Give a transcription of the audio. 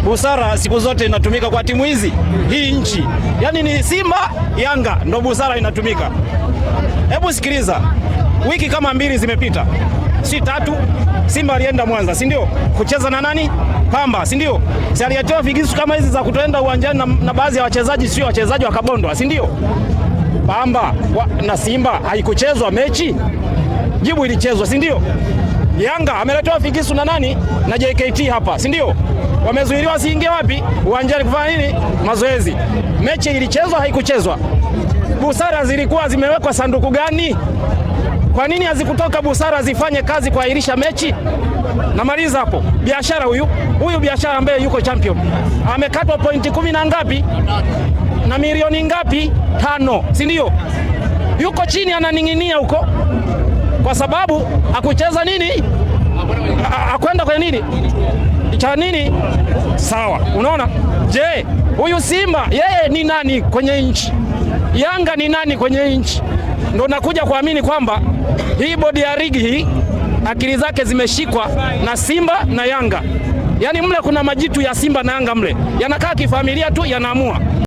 Busara siku zote inatumika kwa timu hizi, hii nchi, yaani ni Simba Yanga ndo busara inatumika. Hebu sikiliza, wiki kama mbili zimepita, si tatu, Simba alienda Mwanza, si ndio? Kucheza na nani? Pamba, si ndio? Si aliatoa figisu kama hizi za kutoenda uwanjani na baadhi ya wachezaji, sio wachezaji wakabondwa, si ndio? Pamba na Simba haikuchezwa mechi, jibu ilichezwa, si ndio? Yanga ameletewa figisu na nani? Na JKT hapa, si ndio? Wamezuiliwa siingie wapi? Uwanjani kufanya nini? Mazoezi. Mechi ilichezwa, haikuchezwa? Busara zilikuwa zimewekwa sanduku gani? Kwa nini hazikutoka busara zifanye kazi kuahirisha mechi? Namaliza hapo. Biashara huyu huyu biashara ambaye yuko champion amekatwa pointi 10 na ngapi na milioni ngapi? 5, si ndio? Yuko chini ananing'inia huko kwa sababu hakucheza nini, akwenda kwenye nini cha nini. Sawa, unaona? Je, huyu Simba yeye ni nani kwenye nchi? Yanga ni nani kwenye nchi? Ndo nakuja kuamini kwamba hii bodi ya ligi hii akili zake zimeshikwa na Simba na Yanga. Yaani mle kuna majitu ya Simba na Yanga mle yanakaa kifamilia tu yanaamua.